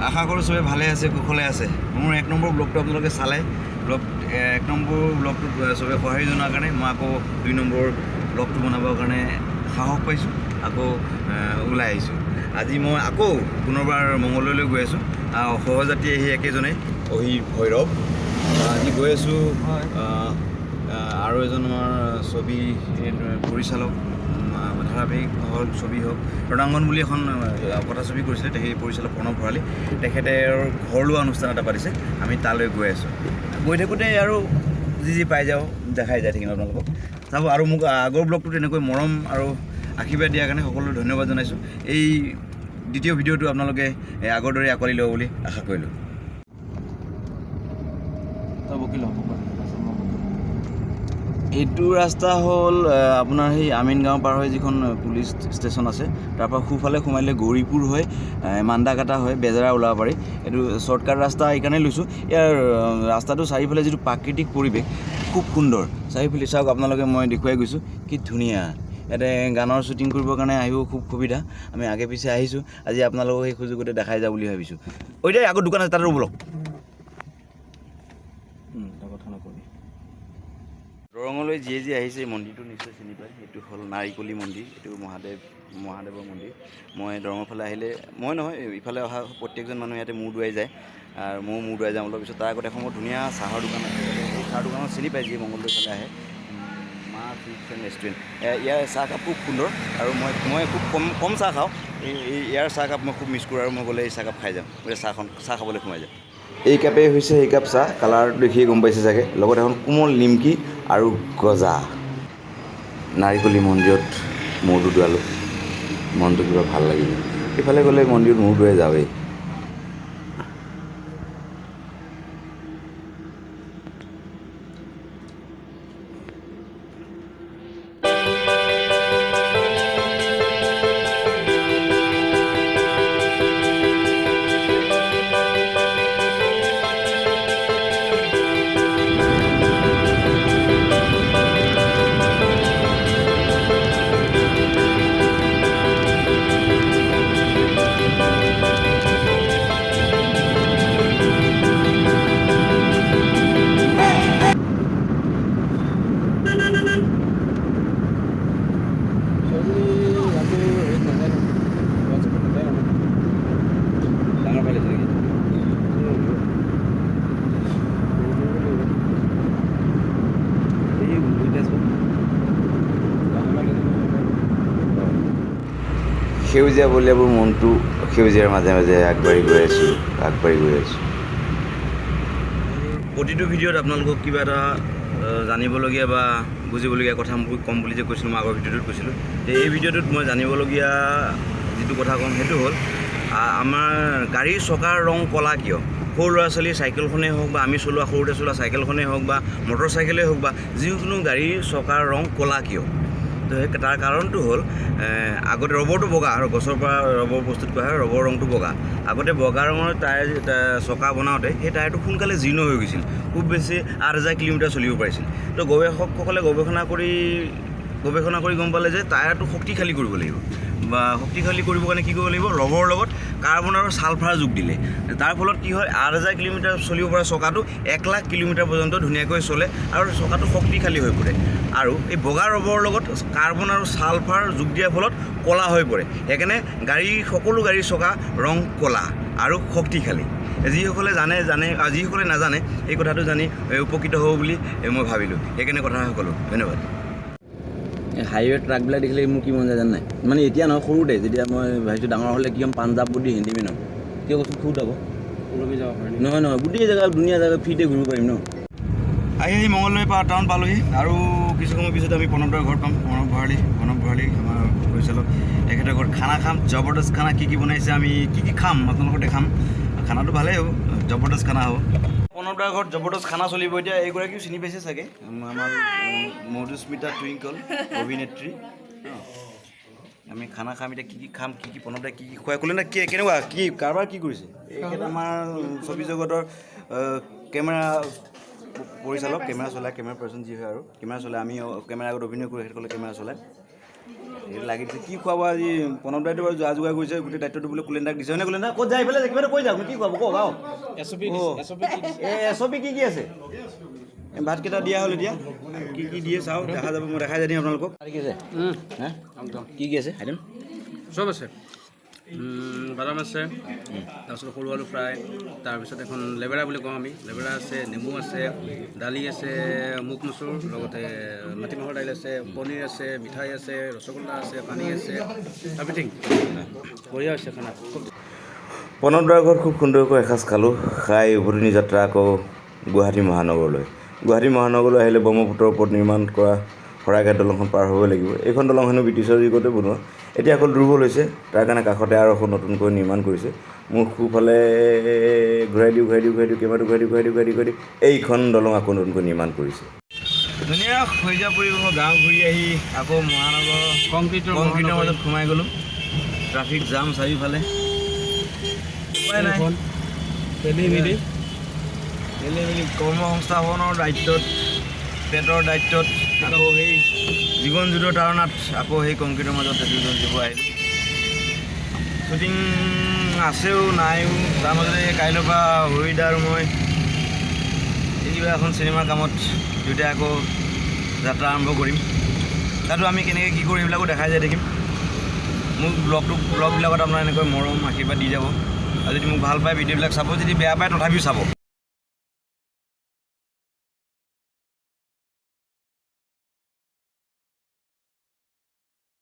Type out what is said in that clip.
আশা কৰোঁ চবে ভালে আছে, কুশলে আছে। মোৰ এক নম্বৰ ব্লগটো আপোনালোকে চালে। ব্লগ এক নম্বৰ ব্লগটোত চবে সঁহাৰি জনোৱাৰ কাৰণে মই আকৌ দুই নম্বৰ ব্লগটো বনাবৰ কাৰণে সাহস পাইছোঁ, আকৌ ওলাই আহিছোঁ। আজি মই আকৌ পুনৰবাৰ মংগলদৈলৈ গৈ আছোঁ। সহযাত্ৰী আহি একেজনে অহি ভৈৰৱ। আজি গৈ আছোঁ আৰু এজন আমাৰ ছবি পৰিচালক, ধাৰাবাহিক হওক, ছবি হওক, ৰণাংগন বুলি এখন কথাছবি কৰিছিলে, সেই পৰিচালক প্ৰণৱ ভৰালী, তেখেতে ঘৰ লোৱা অনুষ্ঠান এটা পাতিছে। আমি তালৈ গৈ আছোঁ। গৈ থাকোঁতে আৰু যি যি পাই যাওঁ দেখাই যাই থাকিম আপোনালোকক, চাব। আৰু মোক আগৰ ব্লগটোত এনেকৈ মৰম আৰু আশীৰ্বাদ দিয়াৰ কাৰণে সকলোলৈ ধন্যবাদ জনাইছোঁ। এই দ্বিতীয় ভিডিঅ'টো আপোনালোকে আগৰ দৰে আঁকোৱালি ল'ব বুলি আশা কৰিলোঁ। তই বকি ল। এইটো ৰাস্তা হ'ল আপোনাৰ সেই আমিনগাঁও পাৰ হৈ যিখন পুলিচ ষ্টেচন আছে, তাৰপৰা সোঁফালে সোমালে গৌৰীপুৰ হৈ মান্দাকাটা হৈ বেজেৰা ওলাব পাৰি। এইটো শ্বৰ্টকাট ৰাস্তা এইকাৰণেই লৈছোঁ। ইয়াৰ ৰাস্তাটো চাৰিওফালে যিটো প্ৰাকৃতিক পৰিৱেশ খুব সুন্দৰ। চাৰিওফালে চাওক আপোনালোকে, মই দেখুৱাই গৈছোঁ কি ধুনীয়া। ইয়াতে গানৰ শ্বুটিং কৰিবৰ কাৰণে আহিব খুব সুবিধা। আমি আগে পিছে আহিছোঁ, আজি আপোনালোকক সেই সুযোগতে দেখাই যাওঁ বুলি ভাবিছোঁ। ঐ আগত দোকান আছে, তাত ৰ'ব ব'লক। তই কথা নকবি। দৰঙলৈ যিয়ে যিয়ে আহিছে, এই মন্দিৰটো নিশ্চয় চিনি পায়। এইটো হ'ল নাৰিকলি মন্দিৰ। এইটো মহাদেৱৰ মন্দিৰ। মই দৰঙৰ ফালে আহিলে, মই নহয়, ইফালে অহা প্ৰত্যেকজন মানুহ ইয়াতে মূৰ দোৱাই যায় আৰু ময়ো মূৰ দোৱাই যাওঁ অলপ পিছত। তাৰ আগত এখন বৰ ধুনীয়া চাহৰ দোকান আছে। এই চাহৰ দোকানত চিনি পায় যিয়ে মংগলদৈ ফালে আহে, মা চুইটছ এণ্ড ৰেষ্টুৰেণ্ট। ইয়াৰ চাহকাপ খুব সুন্দৰ আৰু মই খুব কম কম চাহ খাওঁ। এই ইয়াৰ চাহকাপ মই খুব মিছ কৰোঁ আৰু মই গ'লে এই চাহকাপ খাই যাওঁ। গতিকে চাহ খাবলৈ সোমাই যাওঁ। এই কাপেই হৈছে সেই কাপ চাহ, কালাৰটো দেখিয়ে গম পাইছে চাগে। লগত এখন কোমল নিমকি আৰু গজা। নাৰিকলি মন্দিৰত মূৰটো দোৱালোঁ, মনটো কিবা ভাল লাগিলে। ইফালে গ'লে মন্দিৰত মূৰ দোৱাই যাওঁৱেই। ছোৱালী গানটো হেৰিত নাযায় নহয়, হোৱাটছএপত নাযায় নহয়। ডাঙৰ ফাইল আছে নেকি? হেৰি কৰিব লাগিব। এই দুইটা আছে। ডাঙৰ ফাইল আছে নহয়। সেউজীয়া বলিয়াবোৰ মনটো সেউজীয়াৰ মাজে মাজে আগবাঢ়ি গৈ আছোঁ, আগবাঢ়ি গৈ আছোঁ। প্ৰতিটো ভিডিঅ'ত আপোনালোকক কিবা এটা জানিবলগীয়া বা বুজিবলগীয়া কথা মই ক'ম বুলি যে কৈছিলোঁ, মই আগৰ ভিডিঅ'টোত কৈছিলোঁ যে এই ভিডিঅ'টোত মই জানিবলগীয়া যিটো কথা ক'ম সেইটো হ'ল আমাৰ গাড়ীৰ চকাৰ ৰং ক'লা কিয়? সৰু ল'ৰা ছোৱালীৰ চাইকেলখনেই হওক বা আমি চলোৱা সৰুতে চলোৱা চাইকেলখনেই হওক বা মটৰ চাইকেলেই হওক বা যিকোনো গাড়ীৰ চকাৰ ৰং ক'লা কিয়? তো সেই তাৰ কাৰণটো হ'ল আগতে ৰবৰটো বগা আৰু গছৰ পৰা ৰবৰ প্ৰস্তুত কৰা হয়, ৰবৰ ৰংটো বগা। আগতে বগা ৰঙৰ টায়াৰ চকা বনাওঁতে সেই টায়াৰটো সোনকালে জীৰ্ণ হৈ গৈছিল, খুব বেছি 8000 কিলোমিটাৰ চলিব পাৰিছিল। তো গৱেষকসকলে গৱেষণা কৰি গম পালে যে টায়াৰটো শক্তিশালী কৰিব লাগিব বা শক্তিশালী কৰিবৰ কাৰণে কি কৰিব লাগিব? ৰবৰৰ লগত কাৰ্বন আৰু ছালফাৰ যোগ দিলে। তাৰ ফলত কি হয়? 8000 কিলোমিটাৰ চলিব পৰা চকাটো 1 লাখ কিলোমিটাৰ পৰ্যন্ত ধুনীয়াকৈ চলে আৰু চকাটো শক্তিশালী হৈ পৰে। আৰু এই বগা ৰবৰৰ লগত কাৰ্বন আৰু ছালফাৰ যোগ দিয়াৰ ফলত ক'লা হৈ পৰে। সেইকাৰণে সকলো গাড়ীৰ চকা ৰং ক'লা আৰু শক্তিশালী। যিসকলে জানে জানে আৰু যিসকলে নাজানে এই কথাটো জানি উপকৃত হ'ব বুলি মই ভাবিলোঁ, সেইকাৰণে কথা ক'লোঁ। ধন্যবাদ। হাইৱে ট্ৰাকবিলাক দেখিলে মোৰ কি মন যায় জানে নাই? মানে এতিয়া নহয়, সৰুতে যেতিয়া মই ভাবিছোঁ ডাঙৰ হ'লে কি হ'ম, পাঞ্জাৱত হেণ্ডিমেন হ'ম। কিয় কচোন? সুত আকৌ। ওলমি যাব পাৰি। নহয় নহয়, গোটেই জেগা ধুনীয়া জেগা ফ্ৰীতে ঘূৰিব পাৰিম ন। আহি আহি মঙলদৈ টাউন পালোহি আৰু কিছু সময় পিছত আমি প্ৰণৱদাৰ ঘৰত পাম। প্ৰণৱ ভৰালী আমাৰ পৰিচালক, তেখেতৰ ঘৰত খানা খাম, জবৰদস্ত খানা। কি কি বনাইছে, আমি কি কি খাম আপোনালোকক দেখাম। খানাটো ভালেই হ'ব, জবৰদস্ত খানা হ'ব। প্ৰণৱদাৰ ঘৰত জবৰদস্ত খানা চলিব এতিয়া। এইগৰাকীও চিনি পাইছে চাগে, আমাৰ মধুস্মিতা টুইংকল অভিনেত্ৰী। আমি খানা খাম এতিয়া। কি কি খাম, কি কি প্ৰণৱদাই কি কি খুৱাই ক'লে না, কি কেনেকুৱা কি কাৰবাৰ কি কৰিছে। এইখেত আমাৰ ছবি জগতৰ কেমেৰা পৰিচালক, কেমেৰা চলায়, কেমেৰা পাৰ্চন যি হয় আৰু কেমেৰা চলায়। আমি কেমেৰা আগত অভিনয় কৰোঁ, তেখেতসকলে কেমেৰা চলায়। এই লাগিছে কি খুৱাব আজি। প্ৰণৱ দাইটো বাৰু যোৱা যোগাৰ কৰিছে, গোটেই দায়িত্বটো বোলে কুলেন দাক দিছে, হয়নে কুলেন দা? ক'ত যায় এইফালে কিবা এটা কৈ যাওক, কি খুৱাব কওক আও। এছঅ'পি। অ'। এছঅ'পি কি দিছে? এই এছঅ'পি কি কি আছে? এই ভাতকেইটা দিয়া হ'ল, এতিয়া কি কি দিয়ে চাওঁ, দেখা যাব, মই দেখাই দিম আপোনালোকক। কি আছে হা? একদম। কি কি আছে আইটেম? চব আছে। বাদাম আছে, তাৰপিছত সৰু আলু ফ্ৰাই, তাৰপিছত এখন লেবেৰা বুলি কওঁ আমি, লেবেৰা আছে, নেমু আছে, দালি আছে, মুগ মচুৰ, লগতে মাটিমাহৰ দাইল আছে, পনীৰ আছে, মিঠাই আছে, ৰসগোল্লা আছে, পানী আছে, এভৰিথিং। বঢ়িয়া হৈছে খানা খুব। প্ৰণৱ দাৰ ঘৰত খুব সুন্দৰকৈ এসাঁজ খালোঁ। খাই উভতনি যাত্ৰা আকৌ গুৱাহাটী মহানগৰলৈ। গুৱাহাটী মহানগৰলৈ আহিলে ব্ৰহ্মপুত্ৰৰ ওপৰত নিৰ্মাণ কৰা শৰাইঘাট দলংখন পাৰ হ'ব লাগিব। এইখন দলং হেনো ব্ৰিটিছৰ যুগতে বনোৱা, এতিয়া অকল দুৰ্বল হৈছে, তাৰ কাৰণে কাষতে আৰু এখন নতুনকৈ নিৰ্মাণ কৰিছে। মোৰ সোঁফালে ঘূৰাই দিওঁ, ঘূৰাই দিওঁ, ঘূৰাই দিওঁ, কেমেৰাটো ঘূৰাই দিওঁ, ঘূৰাই দিওঁ, ঘূৰাই দিওঁ, ঘূৰাই দিওঁ। এইখন দলং আকৌ নতুনকৈ নিৰ্মাণ কৰিছে। ধুনীয়া সেউজীয়া পৰিৱেশৰ গাঁও ঘূৰি আহি আকৌ মহানগৰৰ কংক্ৰিটৰ কংক্ৰিটৰ মাজত সোমাই গ'লোঁ। ট্ৰাফিক জাম চাৰিওফালে, উপায় নাই। ঠেলি মেলি। ঠেলি মেলি কৰ্ম সংস্থাপনৰ দায়িত্বত, পেটৰ দায়িত্বত, আকৌ সেই জীৱন যুঁজৰ তাৰণাত আকৌ সেই কংক্ৰিটৰ মাজত দুজন জীৱ আহিলোঁ। শ্বুটিং আছেও নাইও, তাৰ মাজতে কাইলৈৰ পৰা হৰিদা আৰু মই এই কিবা এখন চিনেমাৰ কামত দুয়োটাই আকৌ যাত্ৰা আৰম্ভ কৰিম। তাতো আমি কেনেকৈ কি কৰোঁ সেইবিলাকো দেখাই যাই থাকিম। মোক ব্লগবিলাকত আপোনাৰ এনেকৈ মৰম আশীৰ্বাদ দি যাব আৰু যদি মোক ভাল পায় ভিডিঅ'বিলাক চাব, যদি বেয়া পায় তথাপিও চাব।